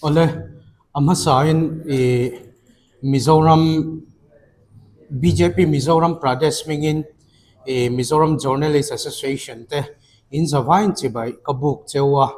Awle, a hmasain i Mizoram bjp Mizoram Pradesh hmingin i Mizoram Journalist Association te in zavaiin chibai ka buk cheu a.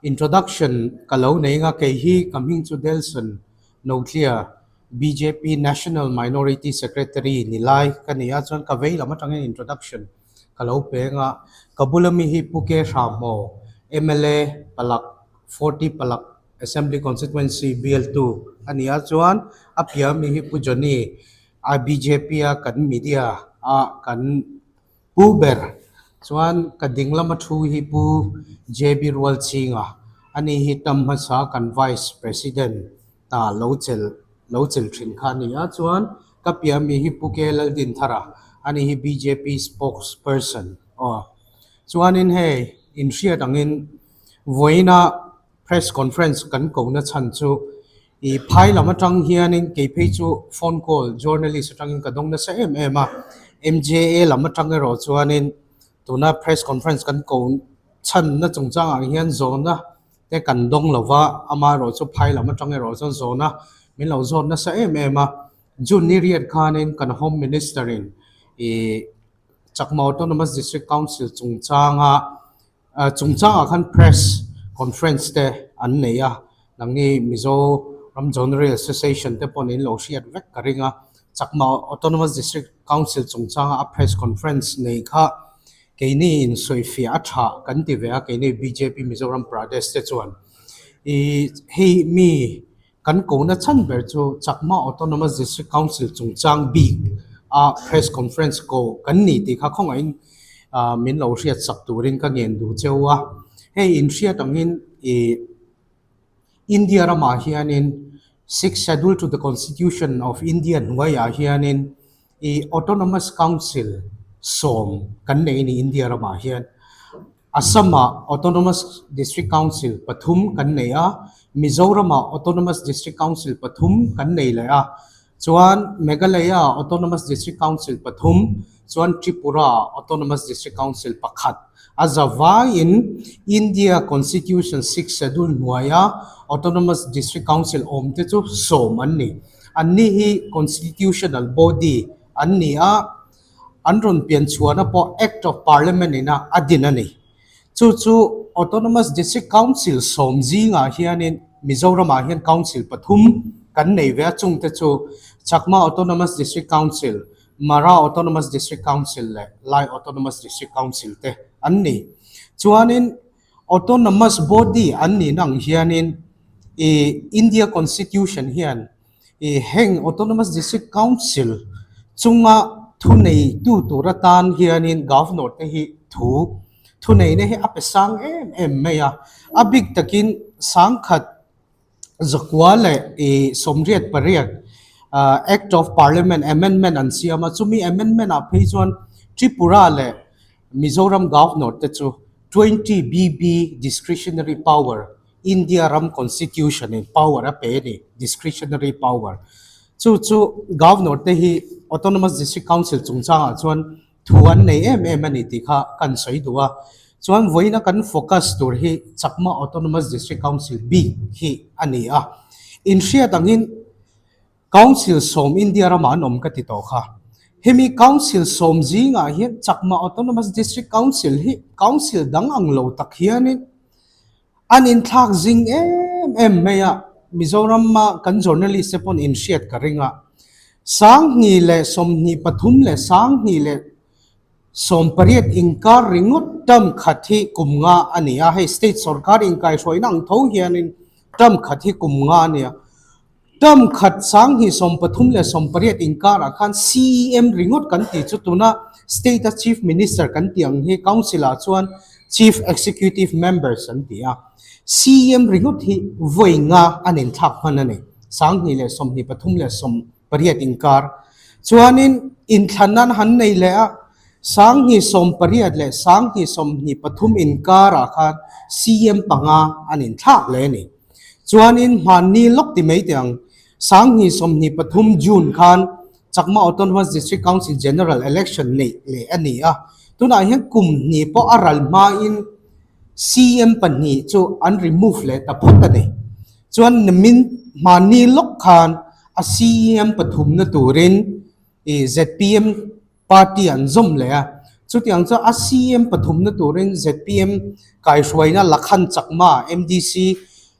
Introduction ka lo nei nga kei hi ka hming chu Delson Notlia bjp National Minority Secretary ni lai ka ni a chuan ka vei lam atangin introduction ka lo peng a, ka bula mi hi Pu Ke Hrahmaw mla Palak 40 Palak Assembly Constituency bialtu a ni a chuan a piah ami hi Pu Johnny a bjp a kan media a kan Pu ber chuan ka ding lama thu hi Pu JB Rualchinga ani hi tam hmasa kan Vice President ta lo chel lo chel thin kha a ni a chuan ka piah ami hi Pu K Laldinthara ani hi bjp spokesperson aw chuanin hei inhriat angin vawiina Press conference kan kohna chhan chu i phai lam atang hianin kei phei chu phone call journalist atangin ka dawng nasa em em a, MJA lam atang erawh chuanin tuna press conference kan ko chhanna chungchangah hian zawhna te kan dawng lo va, amaherawh chu phai lam atang erawh chuan zawhna min lo zawt nasa em em a. June ni riat khanin kan Home Minister in i Chakma Autonomous District Council chungchanga Chungchangah khan press conference te an nei a, nangni Mizo ram Journalist Association te pawhin in lo hriat vek ka ring a, Chakma Autonomous District Council chungchanga a press conference nei kha keini in sawifiah a tha kan ti ve a, keini bjp Mizoram Pradesh te chuan i hei mi Kan kohna chhan ber chu Chakma Autonomous District Council chungchang bik a press conference ko kan ni tih kha khawngaihin min lo hriat sak turin ka ngen duh cheu a. Hei inhriat angin ih India ramah hianin Sixth Schedule to the Constitution of India hnuaiah hianin ih Autonomous Council sawm kan nei a ni India ramah hian. Assam-ah Autonomous District Council pathum kan nei a, Mizoram-ah Autonomous District Council pathum kan nei leh a, chuan Meghalaya-ah Autonomous District Council pathum, chuan Tripura-ah Autonomous District Council pakhat. A zavaiin India Constitution Sixth Schedule hnuaia Autonomous District Council awmte chu sawm an ni. Anni hi Constitutional Body an ni a. An rawn pian chhuahna pawh Act of Parliament ina a din a ni. Chu chu Autonomous District Council sawm zingah hianin Mizoramah hian Council pathum kan nei ve a, chungte chu Chakma Autonomous District Council, Mara Autonomous District Council leh Lai Autonomous District Council te an ni. Chuanin Autonomous Body an nihna ang hianin i India Constitution hian I heng Autonomous District Council chunga thuneitu tur atan hianin Governor te hi thu thuneihna hi a pe sang em em mai a. A bik takin sangkhat zakua leh i sawmriat pariat Act of Parliament Amendment an siam a, chumi amendment ah phei chuan Tripura leh Mizoram Governor te chu 20 BB discretionary power India ram constitution in power a pe a ni, discretionary power. Chu chu Governor te hi Autonomous District Council chungchangah chuan thu an nei em em a ni tih kha kan sawi duh a. Chuan vawiina kan focus tur hi Chakma Autonomous District Council bik hi a ni a. Inhriat angin Council sawm India ramah an awm ka ti tawh kha. Hemi Council sawm zingah hian Chakma Autonomous District Council hi Council dang ang lo tak hianin An inthlak zing em em mai a, Mizorama kan journalist te pawn inhriat ka ring a. 2023 leh 2018 inkar ringawt term khat hi kum nga a ni a, hei state sorkar inkaihhruaina ang tho hianin term khat hi kum nga a ni a. Term khat 2023 leh 18 inkarah khan CEM ringawt kan tih chu tuna State a Chief Minister kan tih ang hi Council ah chuan Chief Executive Members an ti a. CEM ringawt hi vawi nga an inthlak hman a ni. 2023 leh 18 inkar chuanin inthlan an han nei leh a, 2018 leh 2023 inkarah khan CEM panga an inthlak leh a ni. Chuanin hmanni lawk ti mai teh ang, 2023 June khan Chakma Autonomous District Council General Election neih leh a ni a, tunah hian kum hnih pawh a ral hmain CM pahnih chu an remove leh ta phawt a ni. Chuan nimin hmanni lawk khan a CEM pathumna turin i zpm party an zawm leh a. Chutiang chuan a CEM pathumna turin zpm kaihruaina Lakhan Chakma, MDC,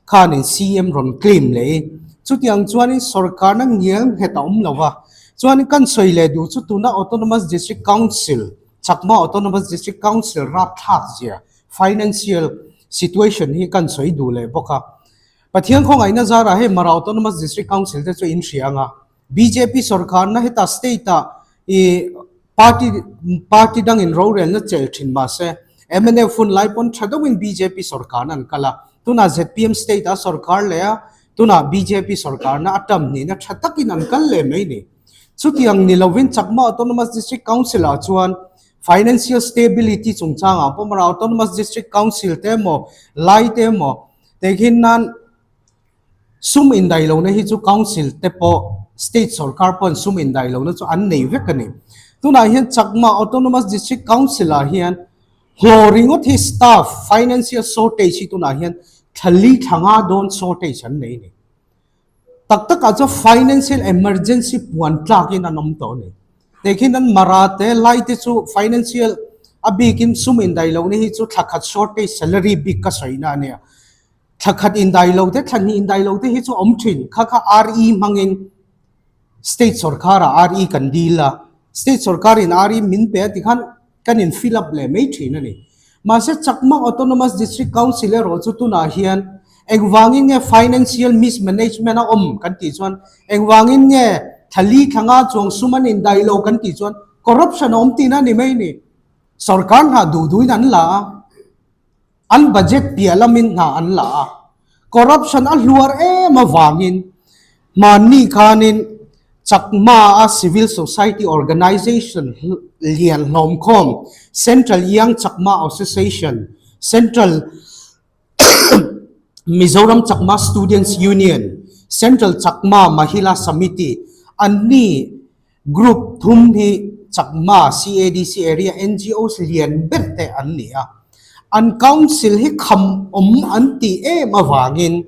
khanin CEM rawn claim leh i. Chutiang chuanin sorkarna ngial nghet a awm lo va. Chuanin kan sawi leh duh chu tuna Autonomous District Council, Chakma Autonomous District Council rapthlak zia Financial situation hi kan sawi duh leh bawk a. Pathian khawngaihna zarah hei Mara Autonomous District Council te chu in hria ang a. Bjp sorkarna heta state ah i party party dangin rorelna chelh thin mahse mnf hun lai pawn tha deuhin bjp sorkarna an kal a. Tunah zpm state ah sorkar leh a, tunah bjp sorkarna a term hnihna tha takin an kal leh mai ni. Chutiang ni lovin Chakma Autonomous District Council ah chuan Financial stability chungchangah pawh mara Autonomous District Council te emaw Lai te emaw tehkhin nan sum indai lohna hi chu Council te pawh State sorkar pawhin sum indai lohna chu an nei vek a ni. Tunah hian Chakma Autonomous District Council ah hian hlawh ringawt hi staff financial shortage hi tunah hian thla li thla nga dawn shortage an nei a ni. Tak takah chuan financial emergency puan tlakin an awm tawh a ni. Tehkhin an mara te, lai te chu financial a bikin sum indai lohna hi chu thla khat shortage salary bik ka sawina a nia. Thla khat indai lo te, thla hnih indai lo te hi chu awm thin. Kha kha RE hmangin state sorkarah RE kan dil a, state sorkarin RE min pe a tikhan kan in fill up leh mai thin a ni. Mahse Chakma Autonomous District Council erawh chu tunah hian engvangin nge financial mismanagement a awm kan tih chuan engvangin nge thali thlanga chuang sum an indaih lo kan tih chuan corruption a awm tihna a ni mai ni. Sorkar hna duh duhin an la a. An budget piah lamin hna an la a, corruption a hluar em avangin hmanni khanin Chakma a civil society organization lian hlawmkhawm Central Young Chakma Association, Central Mizoram Chakma Students Union, Central Chakma Mahila Samiti anni Group thum hi Chakma CADC area NGOs lian ber te an ni a. An council hi kham awm an tih em avangin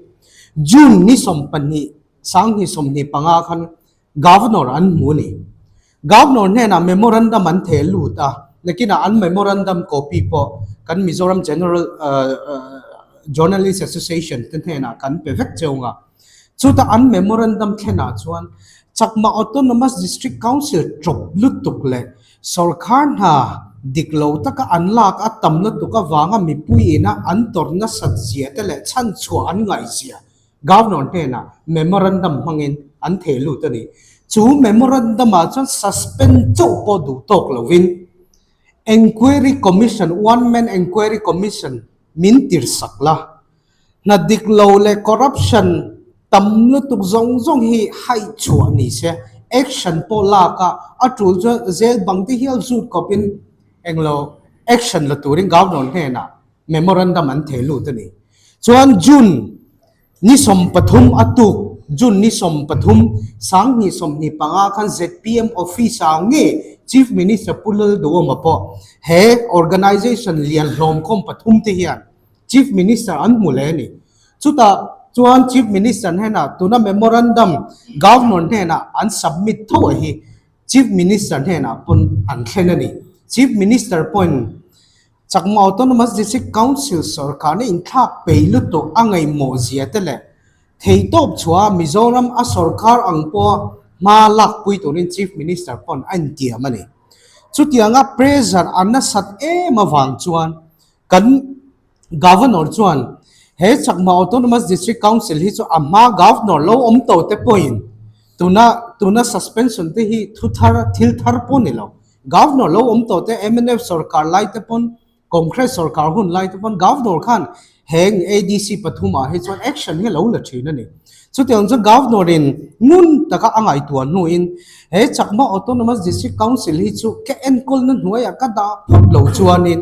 June ni 20, 2025 khan Governor an hmu a ni. Governor hnenah memorandum an theh lut a, nakinah an memorandum copy pawh kan Mizoram General Journalist Association te hnenah kan pe vek cheu nga. Chutah an memorandum thlenah chuan Chakma Autonomous District Council ṭawp lutuk leh sorkar hna dik lo taka an lak a tam lutuk avanga mipui ina an tawrh nasat zia te leh chhanchhuah an ngaihzia Governor hnenah memorandum hmangin an theh lut a ni. Chu memorandum-ah chuan suspend chauh pawh duh tawk lovin Enquiry Commission, One Man Enquiry Commission, min tirsak la. Hna dik lo leh corruption tam lutuk zawng zawng hi haih chhuah ni se, action pawh lak a, a tul chuan zel bang te hial zut khawpin englo action la turin Governor hnenah memorandum an theh lut a ni. Chuan June ni 30 a tuk, June ni 30, 2025 khan zpm office ah nge Chief Minister Pu Lalduhoma pawh he organisation lian hlawmkhawm pathum te hian Chief Minister an hmu leh a ni. Chutah chuan Chief Minister hnenah tuna memorandum Governor hnenah an submit tho a hi Chief Minister hnenah pawn an thlen a ni. Chief Minister pawhin Chakma Autonomous District Council sorkarna inthlak pei lutuk a ngaihmawh zia te leh theihtawp chhuah Mizoram a sorkar ang pawha hma lakpui turin Chief Minister pawn a intiam a ni. Chutianga pressure a nasat em avang chuan Kan Governor chuan he Chakma Autonomous District Council hi chu a hma Governor lo awm tawh te pawhin tuna tuna suspension te hi thu thar thil thar pawh ni lo. Governor lo awm tawh te mnf sorkar lai te pawn Congress sorkar hun lai te pawn Governor khan heng ADC pathumah hi chuan action hi lo la thin a ni. Chutiang chu Governor in ngun taka a ngaihtuah hnuin he Chakma Autonomous District Council hi chu ka enkawlna hnuaiah ka dah phawt lo chuanin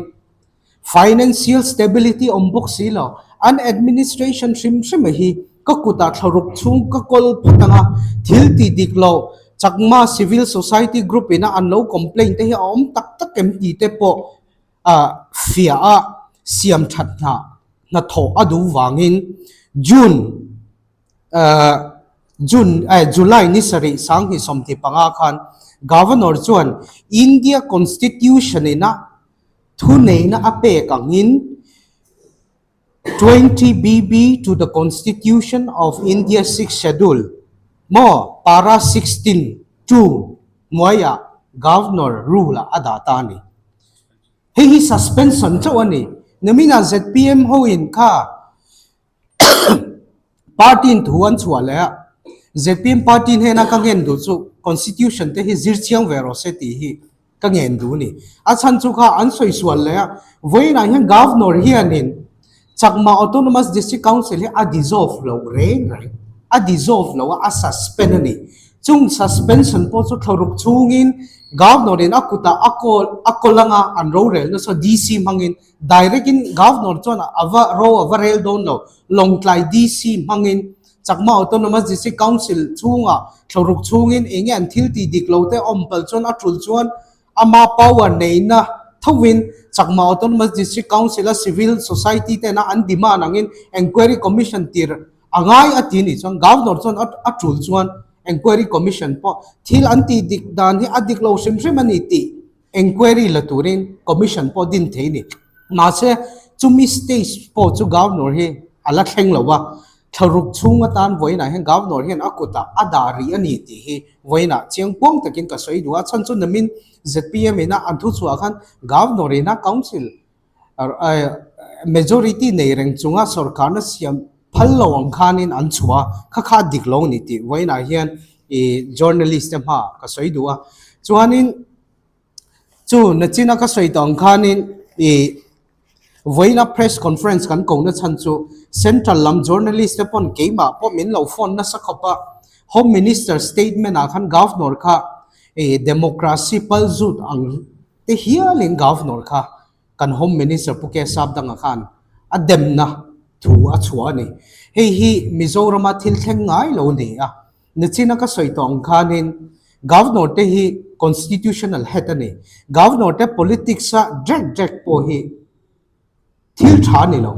Financial stability awm bawk si lo. An administration hrim hrim hi ka kutah thlaruk chhung ka kawl phawt ang a, thil tih dik lo Chakma civil society group ina an lo complaint te hi a awm tak tak em tih te pawh fiah a siam that hna hnathawh a duh vangin June. June, July ni sarih 2025 khan Governor chuan India Constitution ina thuneihna a pek angin 20 BB to the Constitution of India Sixth Schedule maw para 16 2 hnuaiah Governor rule ah a dah ta a ni. Hei hi suspension chauh a ni. Niminah zpm hoin kha Party in thu an chhuah leh a, zpm party hnena ka ngen duh chu Constitution te hi zir chiang ve rawh se tih hi ka ngen duh a ni. A chhan chu kha an sawi sual leh a, vawiinah hian Governor hianin Chakma Autonomous District Council hi a dissolve lo reng reng, a dissolve lo a, a suspend a ni. Chung suspension pawh chu thlawruk chhungin Governor in a kutah a kawl a kawl anga an rorel nasa DC hmangin Direct in Governor chuan a va ro a va rel dawn lo. Lawngtlai DC hmangin Chakma Autonomous District Council chhungah thlawruk chhungin eng nge an thil tih dik lo te awm palh chuan a tul chuan ama power neihna thovin Chakma Autonomous District Council a civil society tena an demand angin Enquiry Commission tir a ngai a ti nih chuan Governor chuan a tul chuan Enquiry Commission pawh thil an tih dik dan hi a dik lo hrim hrim a ni tih Enquiry la turin Commission pawh din thei ni. Mahse, chumi stage pawh chu Governor hi a la thleng lo a, thlaruk chhung atan vawiinah hian Governor hian a kutah a dah rih a ni tih hi vawiinah chiang kuang takin ka sawi duh a. Chhan chu namin zpm ina an thuchhuah khan Governor ina Council majority nei reng chunga sorkarna siam phal lo ang khanin an chhuah a, kha kha a dik lo a ni tih vawiinah hian ih journalist te hmaah ka sawi duh a. Chuanin chu nachina ka sawi tawh ang khanin ih vawiina press conference kan ko na chhan chu central lam journalist te pawn keimah pawh min lo phone nasa khawp a, home minister statement ah khan governor kha ih democracy pal zut ang te hialin Governor kha kan Home Minister Pu K Sapdanga khan a demna thu a chhuah a ni. Hei hi Mizorama thil thleng ngai lo a ni a. Nichina ka sawi tawh ang khanin Governor te hi Constitutional Head a ni. Governor te politics a drek drek pawh hi thil tha a ni lo.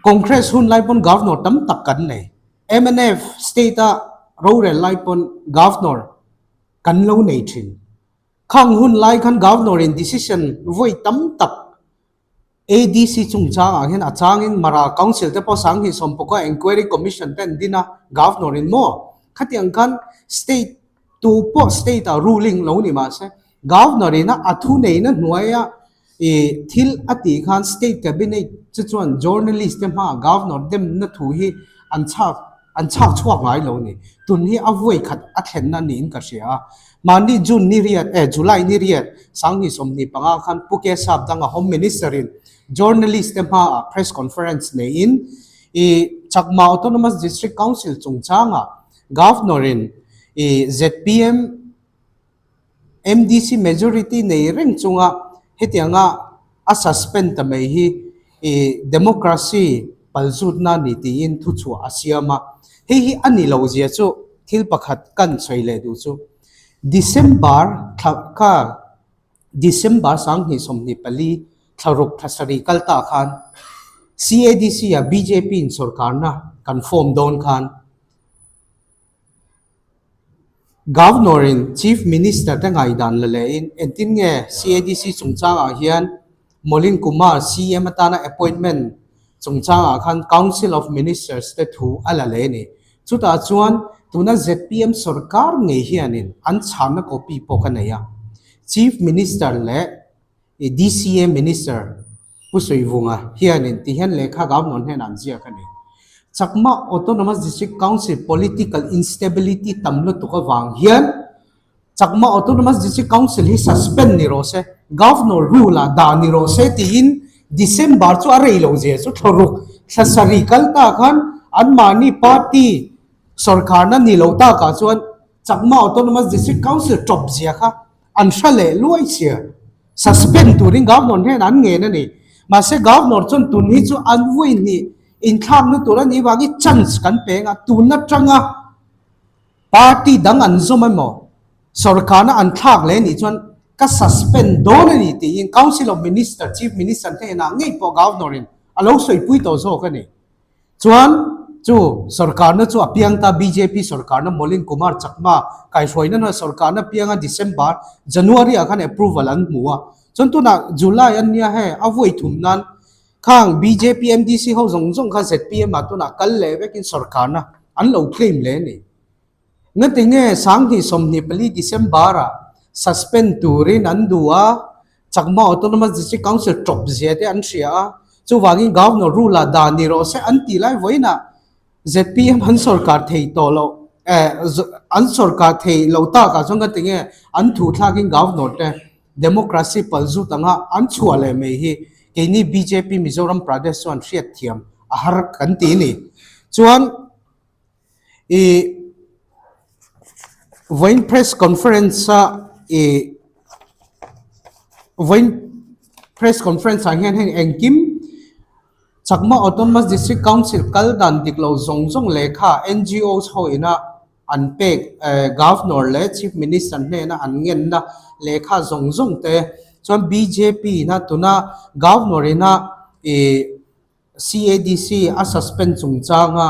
Congress hun lai pawn Governor tam tak kan nei. Mnf state a rorel lai pawn Governor kan lo nei thin. Khang hun lai khan Governor in decision vawi tam tak ADC chungchangah hian a changin Mara Council te pawh 2019 Enquiry Commission te an din a, Governor in maw? Khatiang khan State tu pawh State ah ruling lo ni mahse Governor in a thu neihna hnuaia i thil a tih khan State Cabinet chu chuan Journalist te hmaah Governor demna thu hi an chhak an chhak chhuak ngai lo a ni. Tun hi a vawi khat a thlenna niin ka hria a. Mahni June ni riat eh July ni riat 2025 khan Pu K Sapdanga Home Minister in Journalist te hmaah Press Conference neiin i Chakma Autonomous District Council chungchangah Governor in i zpm MDC majority nei reng chunga hetianga a suspend ta mai hi i democracy palzutna ni tiin thuchhuah a siam a. Hei hi a ni lo zia chu thil pakhat kan sawi leh duh chu December thla kha December 2024 thlaruk thla sarih kal ta khan CADC ah bjp in sorkarna kan form dawn khan Governor in Chief Minister te ngaihdan la lehin engtin nge CADC chungchangah hian Molin Kumar CM atana appointment chungchangah khan Council of Ministers te thu a la leh a ni. Chutah chuan tuna zpm sorkar ngei hianin an chhanna copy pawh ka nei a. Chief Minister leh I DCA Minister Pu Suivunga hianin ti hian lehkha Governor hnenah an ziak a ni. Chakma Autonomous District Council political instability tam lutuk avang hian Chakma Autonomous District Council hi suspend ni rawh se, Governor rule ah dah ni rawh se tiin December chu a rei lo zia chu thlawruk thla sarih kal ta khan anmahni party sorkarna ni lo takah chuan Chakma Autonomous District Council tawp zia kha An hra leh luai chhia. Suspend turin Governor hnenah an ngen a ni. Mahse Governor chuan tun hi chu an vawi hnih inthlakna tur a nih vangin chance kan peng a, tun atanga party dang an zawm emaw sorkarna an thlak leh anih chuan ka suspend dawn a ni tiin Council of Minister, Chief Minister hnenah ngei pawh Governor in a lo sawipui tawh zawk a ni. Chuan. Chu sorkarna chu a piang ta bjp sorkarna Molin Kumar Chakma kaihhruaina hnuaia sorkarna pianga December, January ah khan approval an hmu a. Chuan tunah July an nia hei a vawi thum nan khang bjp MDC ho zawng zawng kha zpm ah tunah kal leh vekin sorkarna an lo claim leh a ni. Ngatinge 2024 December ah suspend turin an duh a, Chakma Autonomous District Council tawp zia te an hria a, chuvangin Governor rule ah dan ni rawh se an tih lai vawiinah zpm an sorkar thei tawh loh eh an sorkar thei lo takah chuan ngatinge an thu thlakin Governor te democracy palzut anga an chhuah leh mai hi keini bjp Mizoram Pradesh chuan hriatthiam a har kan ti a ni. Chuan. I vawiin press conference a i vawiin press conference ah hian heng engkim Chakma Autonomous District Council kal dan dik lo zawng zawng lehkha NGOs ho ina an pek eh Governor leh Chief Minister hnena an ngenna lehkha zawng zawng te chuan bjp ina tuna Governor ina i CADC a suspend chungchanga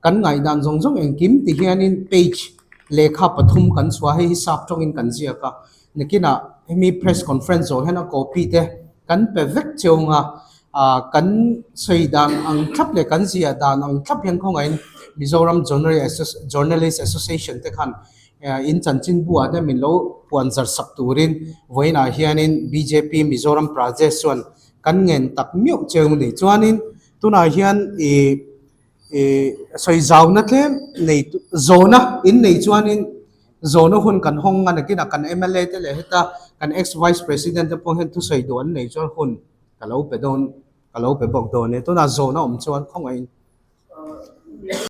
kan ngaihdan zawng zawng engkim ti hianin page lehkha pathum kan chhuah hei hi sap tawngin kan ziak a, nakinah hemi press conference zawh hian a copy te kan pe vek cheung a, ah kan sawi dan ang thlap leh kan ziah dan ang thlap hian khawngaihin Mizoram Journalist Association te khan in chanchin buah te min lo puan zar sak turin vawiinah hianin bjp Mizoram Pradesh chuan Kan ngen tak meuh cheu ni. Chuanin tunah hian i i sawi zauna tlem nei zawna in nei chuanin zawna hun kan hawng a nakinah kan mla te leh heta kan ex vice president te pawh hian thusawi duh an nei chuan hun ka lo pe dawn ka lo pe bawk dawn e. Tunah zawna awm chuan khawngaihin.